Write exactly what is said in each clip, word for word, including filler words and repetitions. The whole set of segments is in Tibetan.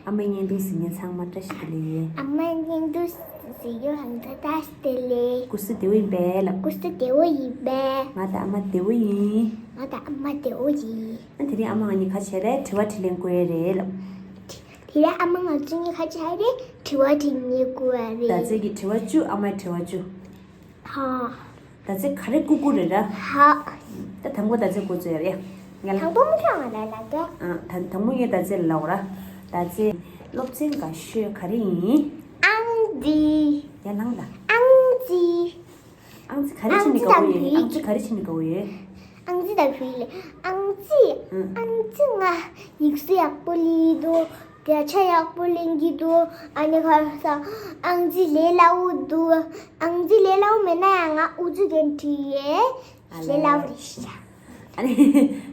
ཨ་མའི་བརྙན་ཐུང་གཟིགས་མཁན་ཚང་མ་བཀྲ་ཤིས་བདེ་ལེགས། ཨ་མའི་བརྙན་ཐུང་གཟིགས་མཁན་ཚང་མ་བཀྲ་ཤིས་བདེ་ལེགས། སྐུ་གཟུགས་བདེ་པོ་ཡིན་པས་ལབ། སྐུ་གཟུགས་བདེ་པོ་ཡིན་པས། ང་དང་ཨ་མ་བདེ་པོ་ཡིན། ང་དང་ཨ་མ་བདེ་པོ་ཡིན། ཨ་དེ་རིང་ཨ་མ་ང་གཉིས་ག་བྱས་རེད། དྲི་བ་དྲིས་ལན་བསྐུར་ཡས་རེད་ལབ། དེ་རིང་ཨ་མ་ང་ཚོ་གཉིས་ག་བྱས་རེད། དྲི་བ་དྲིས་ལན་བསྐུར་བ་རེད། ཟླ་ཚེས་ཀྱི་དྲི་བ་བཅུ། ཨ་མའི་དྲི་བ་བཅུ། ཧ། ཟླ་ཚེས་ག་རེ་བསྐུར་བསྐུར་རེད་ར། ཧ། ད་དང་པོ་ཟླ་ཚེས་འགོ་བཙུགས་ཡ་རེད། ང་ལ། དང་པོ་མི་ཁྱོད་ང་ལ་ལབ་ཀྱི། ཨ། ད་དང་པོ་ངས་ཟླ་ཚེས་ལ་ལབ་ར། ཟླ་ཚེས་སློབ་ཚན་དགའ་ཤོས་ག་རེ་ཡིན། ཨང་རྩིས། ཡར་ལངས་དང་། ཨང་རྩིས། ཨང་རྩིས་ག་རེ་བྱས་ནས་དགའ་པོ་ཡོད། ཨང་རྩིས་ག་རེ་བྱས་ནས་དགའ་པོ་ཡོད། ཨང་རྩིས་དང་བོད་ཡིག་ལས། ཨང་རྩིས། ཨང་། ཨང་རྩིས་ང་ཡིག་གཟུགས་ཡག་པོ་ལེན་འདུག་སྐད་ཆ་ཡག་པོ་ལེན་གྱི་འདུག་ཨ་ནི་ཁ་སང་ཨང་རྩིས་ལས་སླ་པོ་འདུག་ཨང་རྩིས་ལས་སླ་པོ་མེད་ན་ཡང་ང་ཨུ་ཚུགས་ཀྱིས་བྲིས་ཡས། ཨ་ལས། ལས་སླ་པོ་རེད་ཤག་ཨ་ནི་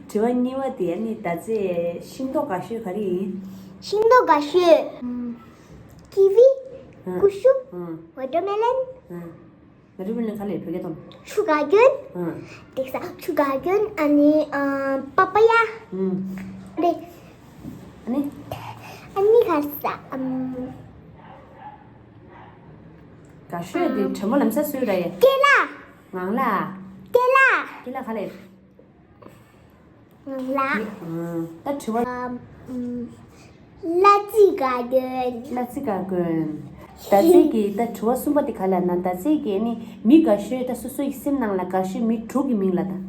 དྲི་བ་གཉིས་པ་དེ། ཨ་ནི་ཟླ་ཚེས་ཤིང་ཏོག་དགའ་ཤོས་ག་རེ་ཡིན། ཤིང་ཏོག་དགའ་ཤོས། ཀི་ཝི། ཨ། ཀུ་ཤུ། ཨ། ཝ་ཊར་མེ་ལོན། ཨ། ཝ་ཊར་མེ་ལོན་ག་ལས་བོད་སྐད་ཐོག་ནས། ཆུ་ག་གྱོན། ཨ། དེ་ས་ཆུ་ག་གྱོན། ཨ་ནི་ཨ་པ་པ་ཡ། ཨ། རེད། ཨ་ནི། ཨ་ནི་ག་ས་ཨམ། དགའ་ཤོས་དེ་ཨམ། དྲོན་མོ་ལམ་སང་སུ་རེད། ཀེ་ལ། ངང་ལ། ཀེ་ལ། ཀེ་ལ་ག་ལས། ངང་ལ། ཨ། ད་དྲི་བ། ཨམ། གླ་རྩི་ག་གྱོན། གླ་རྩི་ག་གྱོན། ཟླ་ཚེས་ཀྱི་ད་དྲི་བ་གསུམ་པ་དེ་ག་ལབ་ན། ཟླ་ཚེས་ཀྱི་ནི་མི་དགའ་ཤོས། ད་སོ་སོ་ཡི་སེམས་ནང་ལ་དགའ་ཤོས་མི་དྲུག་གི་མིང་ལབ་དང་།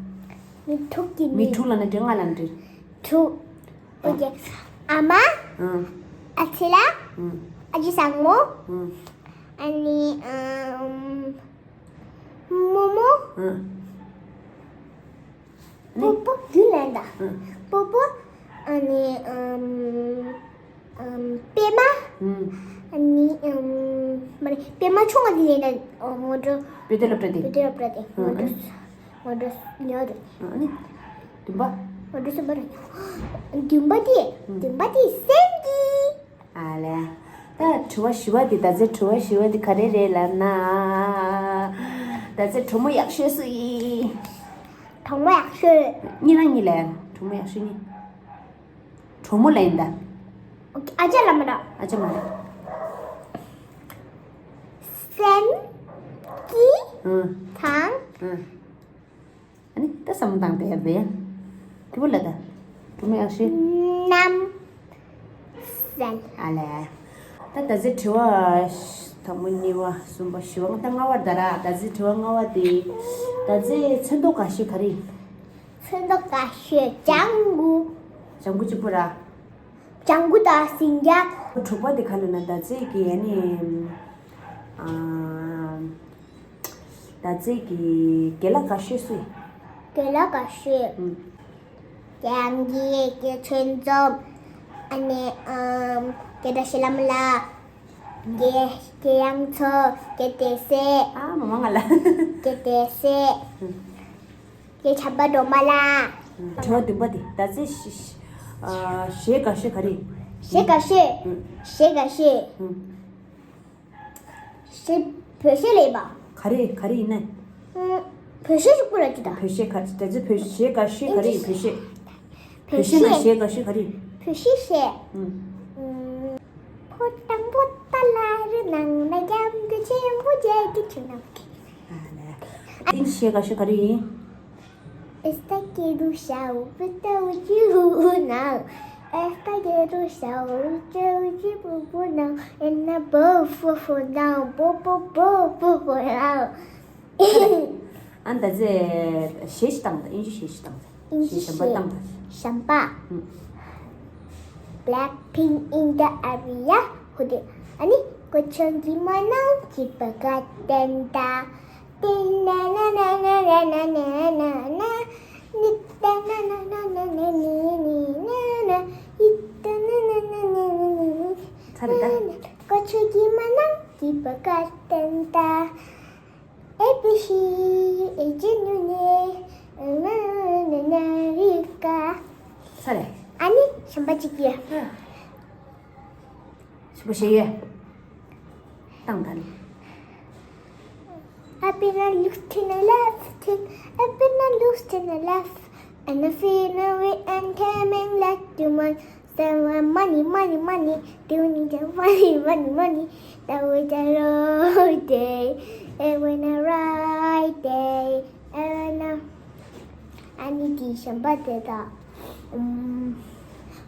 མི་དྲུག་གི་མིང་། མི་དྲུག་ལབ་ན་འགྲིག་ང་ལབ་ན་འགྲིག་དྲུག་ཨོ་ཀེ། ཨ་མ། ཨ། ཨ་ཚེ་ལ། ཨ། ཨ་ཅེ་བཟང་མོ། ཨ། ཨ་ནི་ཨམ། རྨོ་མོ། ཨ། པོ་པོ་རྒྱུན་ལས་ད། ཨ། པོ་པོ། ཨ་ནི་ཨམ། ཨམ། པད་མ། ཨ། ཨ་ནི་ཨམ། མ་རེད། པད་མ་ཆུང་བ་དེ་ལས་ད། ཨོ། ངོ་སྤྲོད། བོད་དོན་སློབ་གྲྭ་དེ། བོད་དོན་སློབ་གྲྭ་དེ། ཨ། ངོ་སྤྲོད། ངོ་སྤྲོད་ཉོ་རེད། ཨ་ནི། བདུན་པ། ངོ་སྤྲོད་གསུམ་པ་རེད། བདུན་པ་དེ། ཨ། བདུན་པ་དེ་སེམས་ཀྱི། ཨ་ལས། ད་དྲི་བ་བཞི་པ་དེ། ད་ཚེ་དྲི་བ་བཞི་པ་དེ་ག་རེ་རེད་ལབ་ན། ད་ཚེ་གྲོགས་མོ་ཡག་ཤོས་སུ་ཡིན། གྲོགས་མོ་ཡག་ཤོས། གཉིས་རང་གཉིས་ལབ། གྲོགས་མོ་ཡག་ཤོས་གཉིས། གྲོགས་མོ་ལབ་ཡིན་ད། ཨ་ཅག་ལབ་མ་རེད། ཨ་ཅག་མ་རེད། སེམས་ཀྱི། ཨ། དང་། ཨ། ཨ་ནི་ད་བསམ་བློ་བཏང་བསྡད་ཡ་རེད། དེ་བོ་ལ་ད། གྲོགས་མོ་ཡག་ཤོས། ནམ་སན། ཨ་ལས། ད་ད་ཚེ་དྲི་བ་དང་པོ་གཉིས་པ་གསུམ་པ་བཞི་པ། ད་ལྔ་པ་ད་ར། ད་ཚེ་དྲི་བ་ལྔ་པ་དེ། ད་ཚེ་ཚོན་མདོག་དགའ་ཤོས་ག་རེ་ཡིན། ཚོན་མདོག་དགའ་ཤོས་ལྗང་གུ། ལྗང་གུ་གཅིག་པོ་ར། ལྗང་གུ་དང་སེང་གེ། དྲུག་པ་དེ་ག་ལབ་ན། ད་ཚེ་གི་ཨ་ནི། ཨ། ད་ཚེ་གི་རྒན་ལགས་དགའ་ཤོས་སུ་ཡིན། རྒན་ལགས་དགའ་ཤོས། ཨུམ། རྒན་དབྱངས་སྐྱིད། རྒན་ཆོས་འཛོམས། ཨ་ནི་ཨམ། རྒན་བཀྲ་ཤིས་ལྷ་མོ་ལགས། རྒན་རྒན་གཡང་མཚོ། རྒན་བདེ་གསལ། ཨ་མ་མ་ང་ལ། རྒན་བདེ་གསལ། ཨུམ། རྒན་བྱམས་པ་སྒྲོལ་མ་ལགས། ཨུམ། དྲི་བ་བདུན་པ་དེ། ད་ཚེ་གཞས་གཞས་དགའ་ཤོས་ག་རེ་ཡིན། གཞས་དགའ་ཤོས། ཨུམ། གཞས་དགའ་ཤོས། ཨུམ། གཞས་བོད་གཞས་ལབ་པ། ག་རེ་ག་རེ་ཡིན་ན། ཨུམ། བོད་གཞས་ཞིག་པོ་ལབ་ཀྱི་ད། བོད་གཞས་ག་ད་ཚེ་བོད་གཞས་དགའ་ཤོས་ག་རེ་ཡིན། བོད་གཞས། བོད་གཞས་ནང་གཞས་དགའ་ཤོས་ག་རེ་ཡིན། བོད་གཞས་གཞས། ཨུམ། ཨུམ། ཕོ་བྲང་པོ་ཏཱ་ལ་རི་ནང་ན་རྒྱ་མཚོ་ཆེན་པོ་བརྒྱད་ཀྱི་ཁྱོན་ནས། ཨ་ནི། ཨ་ནི་གཞས་དགའ་ཤོས་ག་རེ་ཡིན། Esta quiero shout, esta quiero shout, esta quiero shout, esta quiero shout now, and a bo bo bo now, bo bo bo bo bo now. ཨ་ད་ཚེ་གཞས་ཤིག་བཏང་དང་། དབྱིན་ཇི་གཞས་ཤིག་བཏང་དང་། དབྱིན་ཇི་གཞས་གཞན་པ་བཏང་དང་། གཞན་པ། ཨུམ། Blackpink in the area. ཧུ་དེ། ཨ་ནི། ཀོ་ཆོན་གྱི་མ་ནང་གི་པ་ག་ཏན་ཏ། ཚར་རེད་ད། ཚར་རེད། ཨ་ནི་གཞན་པ་གཅིག་གིས། ཞུ་བ་ཞེས་ཡོད། བཏང་ད་ནི། I've been a look to the left, I've been a look to the left, and I feel no way and coming like you want. Seven, money, money, money. Doing the money, money, money. That was a long day. It went a right day. And I need to somebody that. Um,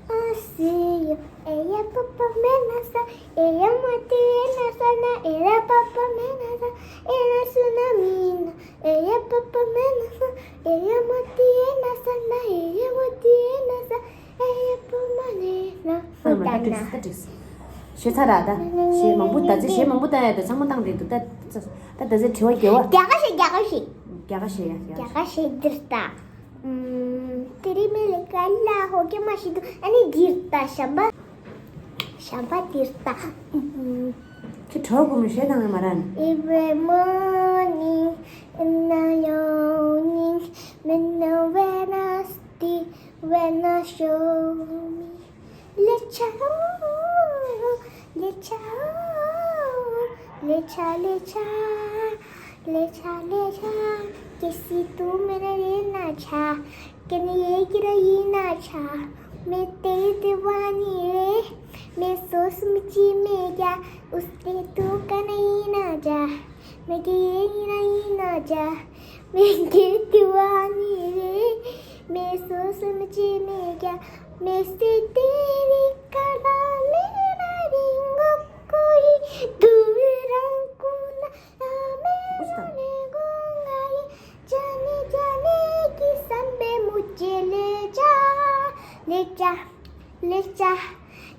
I see you. Eya papa mena sa, eya mati ena sa na, eya papa mena sa, ena tsunami na, eya papa mena sa, eya mati ena sa na, eya mati ena sa, eya papa mena. ཨ་མ་ད་འགྲིགས་ད་འགྲིགས། ཞེ་ཚ་ར་ད། ཞེ་མང་པོ་ད་ཚེ་ཞེ་མང་པོ་ད་ཡ་ད་ཚང་མ་བཏང་རེད་འདུག་ད་ད་ད་ཚེ་དྲི་བ་རྒྱལ་བ། རྒྱ་ག་ཞེ་རྒྱ་ག་ཞེ། རྒྱ་ག་ཞེ་ཡ་རྒྱ་ག་ཞེ་འདིར་ད། ཨུམ། དེ་རིང་མི་ལ་ག་ལ་ཧོ་ཀེ་མ་ཤི་དུ་ཨ་ནི་འདིར་ད་ཞམ་པ། ཞམ་པ་འདིར་ད། ཨུམ། ཁྱི་གྲོགས་གོ་མི་ཤེས་དང་མ་རན། Every morning in the morning, when the Wednesday, when I show me. Le cha, le cha, le cha, le cha, le cha, le cha, que si tú me eres na cha, que ni ye quiero y na cha, me te te vani re, me sos mi chi me ya, usted tu kana y na ya, me que ye na y na ya. Me ke tuani re, me so so me che me kya, me se te ri ka ra me ra ri ngo ko i, tu ve rang ku na, a me ne go nga i, jani jani ki san be mu che le cha, le cha, le cha,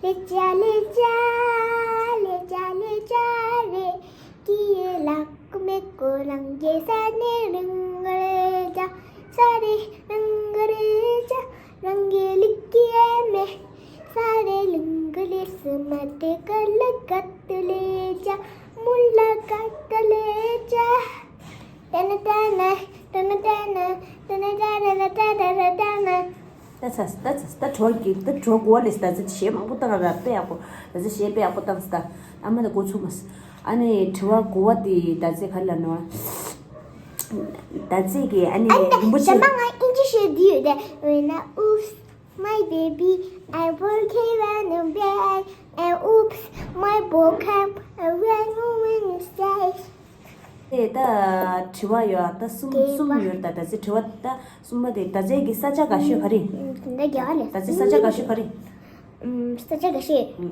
le cha, le cha, le cha, le cha re. Kiye lak me ko range sa ne rang re ja, sa re rang re ja, range likiye me, sa re ling le sumate kalakat le ja, mulakat le ja. Tana tana, tana tana, tana tana, tana tana, tana. ད་ཚ་ད་ཚ་ད་གྲོགས་ཀྱི་ད་གྲོགས་གོ་བ་ལས་ད་ཚ་གཞས་མང་པོ་བཏང་ར་དཔེ་ཡག་པོ། ད་ཚ་གཞས་དཔེ་ཡག་པོ་བཏང་ད། ཨ་མ་ད་གོ་ཚུགས་མ་སོང་། ཨ་ནི་དྲི་བ་གོ་བ་དེ་ད་ཚེ་ག་ལ་ནོ། ད་ཚེ་གི་ཨ་ནི་རིན་པོ་ཆེ། ཞྭ་མ་ང་ཨིན་ཇི་བཤད་དེ་ཡོད་དེ། When I oops, my baby, I broke it on the bed, and oops, my ball came, I ran when you say. དེ་ད་དྲི་བ་ཡོད་ད་གསུམ་གསུམ་ཡོད་ད། ད་ཚེ་དྲི་བ་ད་གསུམ་པ་དེ་ད་ཚེ་གི་ས་ཆ་ག་ཤོད་ག་རེ། ད་རྒྱ་ག་ལས། ད་ཚེ་ས་ཆ་ག་ཤོད་ག་རེ། ས་ཆ་ག་ཤོད།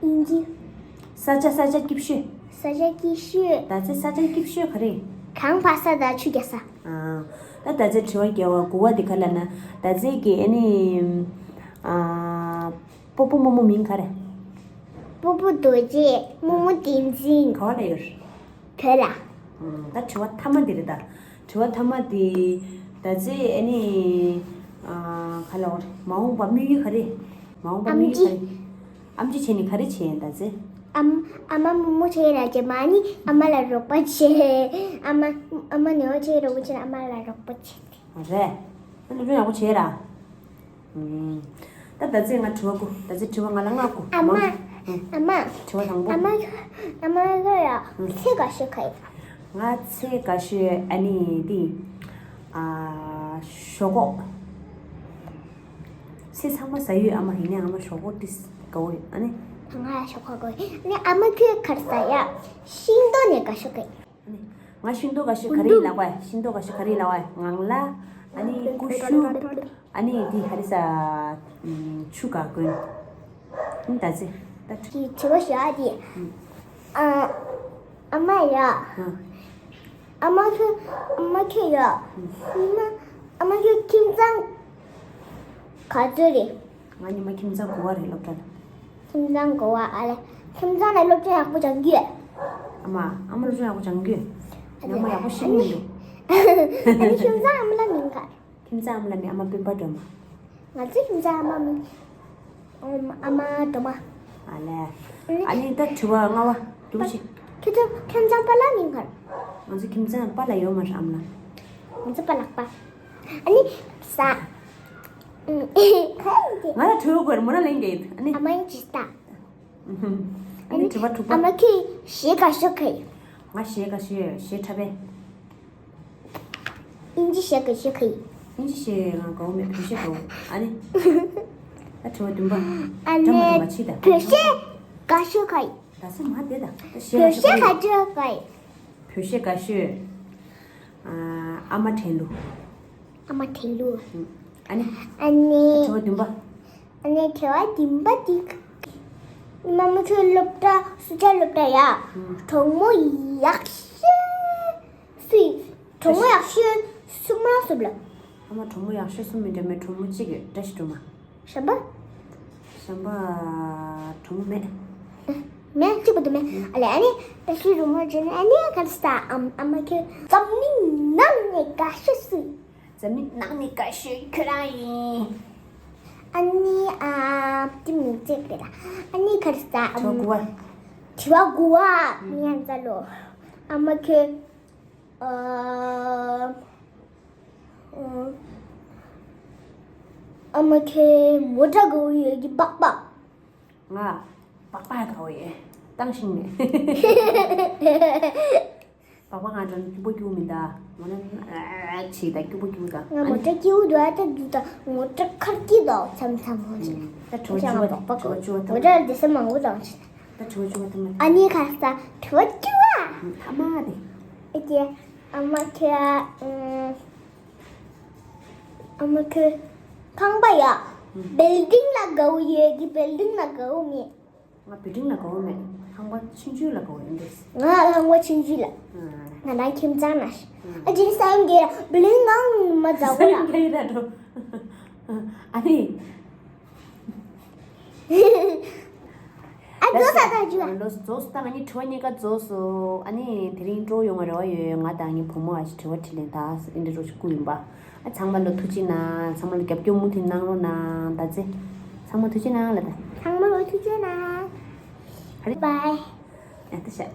ཨིན་ཇི། ས་ཆ་ས་ཆ་སྐྱིབས་ཤོད། ས་ཆ་སྐྱིབས་ཤོད། ད་ཚེ་ས་ཆ་སྐྱིབས་ཤོད་ག་རེ། གངས་བབས་ས་དང་ཆུ་རྒྱག་ས། ཨ། ད་ད་ཚེ་དྲི་བ་རྒྱལ་བ་གོ་བ་དེ་ག་ལ་ན། ད་ཚེ་གི་ཨ་ནི། ཨ། སྤོ་བོ་རྨོ་མོ་མིང་ག་རེ། སྤོ་བོ་རྡོ་རྗེ། རྨོ་མོ་བསྟན་འཛིན། ག་བ་ལ་ཡོད། བོད་ལ། ད་དྲི་བ་མཐའ་མ་འདི་རེད་ད། དྲི་བ་མཐའ་མ་འདི། ད་ཚེ་ཨ་ནི། ཨ། ག་ལ་འོ་རེད། མ་འོངས་པ་དམིགས་ཡུལ་ག་རེ། མ་འོངས་པ་དམིགས་ཡུལ་ག་རེ། ཨམ་ཆི་བྱས་ནས་ག་རེ་བྱས་ཡིན་ད་ཚེ། ཨམ། ཨ་མ་རྨོ་མོ་བྱས་ར་བྱས་མ་ནི་ཨ་མ་ལ་རོགས་པ་བྱས། ཨ་མ། ཨ་མ་ནེའོ་བྱས་རོགས་པ་བྱས་ཨ་མ་ལ་རོགས་པ་བྱས། རེད། ཨ་ནི་སློབ་སྦྱོང་ཡག་པོ་བྱས་ར། ཨུམ། ད་ད་ཚེ་ང་དྲི་བ་གོ། ད་ཚེ་དྲི་བ་ང་ལ་ལྔ་གོ། ཨ་མ། མང་། ཨུམ། ཨ་མ། དྲི་བ་དང་པོ། ཨ་མ། ཨ་མ་ཁྱོད་ཡ། ཨུམ། ཚེ་ག་ཤོད་ག་ཡིན། ང་ཚེ་ག་ཤོད་ཨ་ནི་འདི། ཨ། ཞོག་ཁོག་ཚེ་ཚང་མ་ཟ་ཡོད་ཨ་མ། ཡིན་ནའི་ཨ་མ་ཞོག་ཁོག་ཏིས་དགའ་བོ་ཡོད་ཨ་ནི། ང་ཡ་ཞོག་ཁོག་དགའ་བོ་ཡོད། ཨ་ནི་ཨ་མ་ཁྱོད་ག་རེ་ཟ་ཡ། ཤིང་ཏོག་ནས་ག་ཤོད་ག་ཡིན། ང་ཤིང་ཏོག་ག་ཤོད་ག་རེ་ལབ་པ། ཤིང་ཏོག་ག་ཤོད་ག་རེ་ལབ་པ། ངང་ལ། ཨ་ནི་ཀུ་ཤུ། ཨ་ནི་དེ་ཧ་རི་ས། ཆུ་ག་གོན། ཨ་ནི་ད་ཚེ། ད་ཁྱི་དྲི་བ་ཞིག་ཨ་དེ། ཨ། ཨ་མ་ཡ། ཨ་མ་ཁྱོད། ཨ་མ་ཁྱོད་ཡ། ཨ་མ། ཨ་མ་ཁྱོད་ཁྱིམ་ཚང་ག་ཚོད་རེད། ང་ཉི་མ་ཁྱིམ་ཚང་དགུ་པ་རེད་སློབ་གྲྭ་ལ། ཁྱིམ་ཚང་དགུ་པ་ཨ་ལས། ཁྱིམ་ཚང་ལ་སློབ་སྦྱོང་ཡག་པོ་སྦྱང་གི་ཡོད། ཨ་མ། ཨ་མ་སློབ་སྦྱོང་ཡག་པོ་སྦྱང་གི་ཡོད། ཉི་མ་ཡག་པོ་ཤེས་ཀྱི་མི་འདུག་ཨ་ནི་ཁྱིམ་ཚང་ཨ་མ་ལ་མིང་ག་ཁྱིམ་ཚང་ཨ་མ་ལ་མིང་ཨ་མ་སྤེན་པ་སྒྲོལ་མ། ང་ཚོའི་ཁྱིམ་ཚང་ཨ་མ་མིང་ཨ་མ་སྒྲོལ་མ། ཨ་ལས། ཨ་ནི་ད་དྲི་བ་ལྔ་པ་འདུག་ཅིག་ཁྱོད་ཚོ་ཁྱིམ་ཚང་པ་ལ་མིང་ག་ང་ཚོ་ཁྱིམ་ཚང་པ་ལ་ཡོད་མ་རེད་ཨ་མ་ལ། ང་ཚོ་པ་ལགས་པ། ཨ་ནི་ས། ང་ལ་ཁྲོས་དགོས་མོ་ན་ལེན་གྱི་ཨ་ནི། ཨ་མ་ཡིན་ཇི་ལྟ། ཨ་ནི་དྲི་བ་དྲུག་པ། ཨ་མ་ཁྱོད་གཞས་ག་ཤོད་ག་ཡིན། ང་གཞས་ག་ཤོད་གཞས་འཁྲབ་པས། ཨིན་ཇི་གཞས་ག་ཤོད་ག་ཡིན། ཨིན་ཇི་བཤད་ང་དགའ་བོ་མེད། བོད་བཤད་དགའ་བོ། ཨ་ནི། ད་དྲི་བ་བདུན་པ། ཨ་ནི། འདྲ་མ་འདྲ་མ་བྱེད་ད། བོད་བཤད་དགའ་ཤོས་ག་ཡིན། ད་སེམས་མ་བདེ་ད། ད་བཤད་བོད་བཤད་ག་འདྲ་ག་ཡིན། བོད་བཤད་དགའ་ཤོས། ཨ་ཨ་མ་དྲན་ལུ། ཨ་མ་དྲན་ལུ། ཨ་ནི། ཨ་ནི། དྲི་བ་བདུན་པ། ཨ་ནི་དྲི་བ་བདུན་པ་འདི། ཉི་མ་མུ་ཆོས་སློབ་གྲྭ་སུ་ཆ་སློབ་གྲྭ་ཡ། གྲོགས་མོ་ཡག་ཤོས་སུ་ཡིན། གྲོགས་མོ་ཡག་ཤོས་སུ་མ་སུབ་ལ། ཨ་མ་གྲོགས་མོ་ཡག་ཤོས་སུ་མི་འདྲ་མེད། གྲོགས་མོ་གཅིག་གི་བཀྲ་ཤིས་སྒྲོལ་མ། གཞན་པ། གཞན་པ། གྲོགས་མོ་མེད། མེད་གཅིག་པ་དུ་མེད། ཨ་ལས་ཨ་ནི་བཀྲ་ཤིས་སྒྲོལ་མ་བྱས་ནས་ཨ་ནི་ག་རེ་ཟ། ཨམ་ཨ་མ་ཁྱོད་འཛམ་གླིང་ནང་ནས་དགའ་ཤོས་སུ། འཛམ་གླིང་ནང་ནས་དགའ་ཤོས་ཁྱོད་རང་ཡིན། ཨ་ནི་ཨ་དེ་མིང་ཚིག་རེད་ལ། ཨ་ནི་ག་རེ་ཟ། ཨམ། དྲི་བ་དགུ་པ། དྲི་བ་དགུ་པ། མི་ཡང་ཙ་ལོ། ཨ་མ་ཁྱོད། ཨ། ཨ་མ་ཁྱོད་མོ་ཊ་དགའ་བོ་ཡོད་ཀྱི་པགས་པ། ང་། པགས་པ་དགའ་བོ་ཡོད། བཏང་ཤིང་ནས། པགས་པ་ང་འདྲ་སྐྱུག་པོ་སྐྱུག་མིན་ད། ང་ནི་ཨ་ཆེ་ད་སྐྱུག་པོ་སྐྱུག་ད། ང་མོ་ཊ་སྐྱིད་པོ་འདུག་ཨ་ད་འདུག་ད་མོ་ཊ་ཁར་སྐྱིད་དོ་མཚམས་མཚམས་ཧོན་ཞིག་ད་དྲི་བ་བཅུ་པ་དང་པགས་པ་དྲི་བ་བཅུ་པ་མོ་ཊ་དེ་ས་མང་པོ་དང་ཞིག་ད་དྲི་བ་བཅུ་པ་ཐ་མ། ཨ་ནི་ཁ་ས་དྲི་བ་བཅུ་པ། ཐ་མ་དེ། ཨ་ཀྱེ། ཨ་མ་ཁྱོད། ཨ་མ་ཁྱོད། ཁང་པ་ཡ། བིལ་ཌིང་ལ་དགའ་བོ་ཡོད་ཀྱི་བིལ་ཌིང་ལ་དགའ་བོ་མེད། ང་བིལ་ཌིང་ལ་དགའ་བོ་མེད། ཁང་པ་ཆུང་ཆུང་ལ་དགའ་བོ་ཡིན་འདུག་ང་ཁང་པ་ཆུང་ཆུང་ལ། ང་རང་ཁྱིམ་ཚང་ན་ཤི། ཨ་ཅིན་སང་གེ་བིལ་ཌིང་ངང་མ་དགའ་བོ་ལ། སང་གེ་ར་འགྲོ། ཨ་ནི། ཨ་རྫོགས་ས་ད་ཅི་བ། ལོ་རྫོགས་སོ། ད་ང་གཉིས་དྲི་བ་གཉིས་ཀ་རྫོགས་སོ། ཨ་ནི་དེ་རིང་སྤྲོ་ཡོང་བ་རེ་བ་ཡོད། ང་དང་ངའི་བུ་མོ་ཨ་ཞིག་དྲི་བ་དྲིས་ལན་ད་ཨིན་དྲ་རོ་ཞིག་བསྐུར་ཡིན་པ། ཨ་ཚང་མ་ལ་ཐུགས་རྗེ་གནང་། ཚང་མ་ལ་རྒྱབ་སྐྱོར་མུ་མཐུད་གནང་རོགས་གནང་། ད་ཚེ་ཚང་མ་ཐུགས་རྗེ་གནང་ལ་ད། ཚང་མ་ལ་ཐུགས་རྗེ་གནང་། ཨ་རེ། བའི་བའི། ཨ་ད་ཤ།